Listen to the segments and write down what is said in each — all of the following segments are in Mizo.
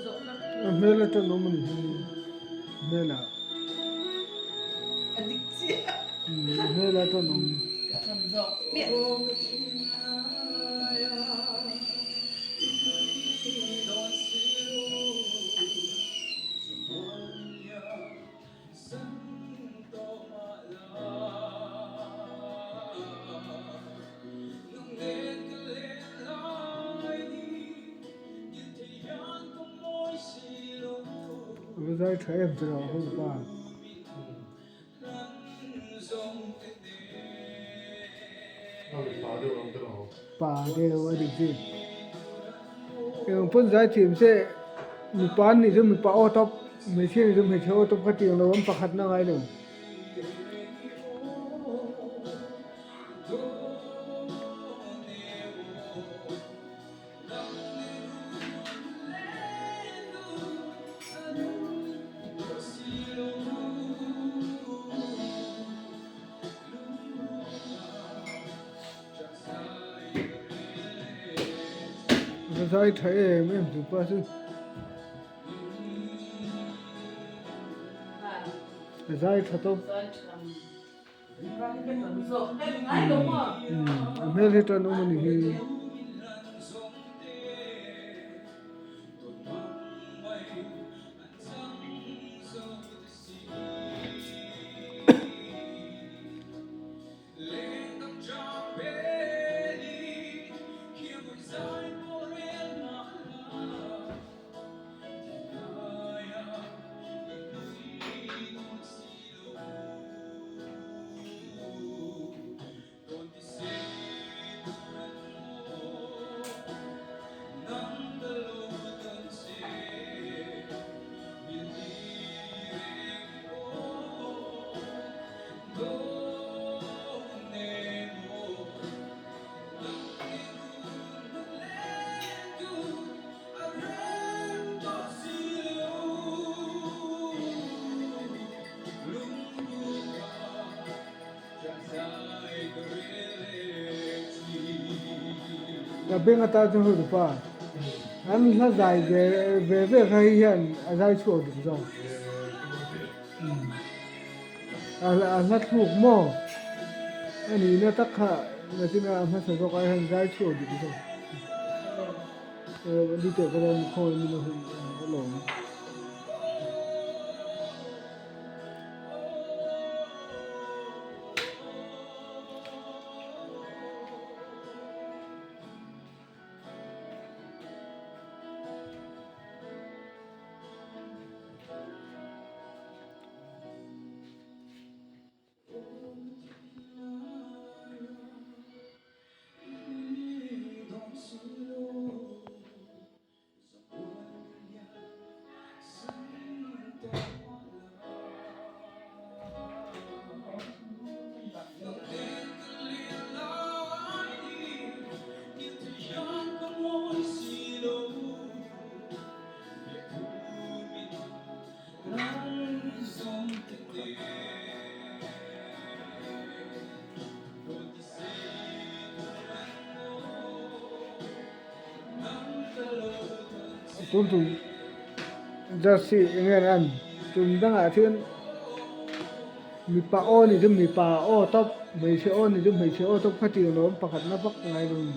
A hmel atan awm a ni hi hmel ah a hmel atan awm. A va zai tha em chu ho pa. Pa deuh a dik chi. Eng pawn zai thiam se mipa an nih chu mipa aw tawp hmeichhia nih chu hmeichhe aw tawp kha tiang lo an pakhat na ngai lo. Va zai tha em em chu pa chu a zai tha tawp a hmel hi tan awm a ni hi. Ka beng atan chuan hei pa an hla zai ve ve ve kha hei hian a zai chhuak dik zawk a hla thluk maw a nihna tak kha nachina a hmasa zawk ai hian zai chhuak dik zawk alawm. Tun tum jersey eng nge an tum dangah chuan mipa aw ni chu mipa aw tawp hmeichhe aw ni chu hmeichhe aw tawp kha tih lawm pakhat na vak ngai lo a ni.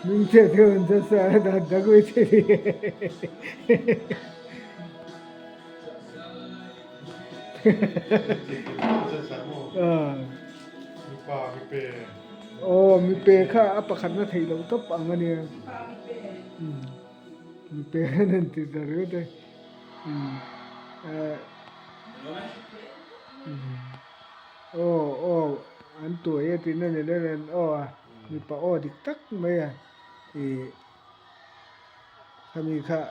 Hmingchhe theuh an jersey a dan tak mai che ni. Aw mipe kha a pakhatna theih loh tawp ang a nia mipe an han ti ta ringawt e aw aw an tuai a tihna ni leh aw mipa aw dik tak mai a ih khami kha.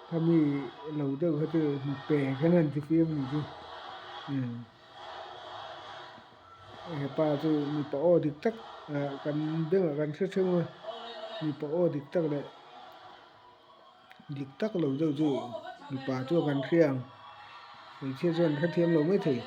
Khami lo deuh kha chu pe khan an ti fiam ni chu hepa chu mipa aw dik tak ah kan bengah kan hre theuh a mipa aw dik tak leh dik tak lo deuh chu mipa chu kan hria ang hmeichhia chuan hrethiam lo maithei.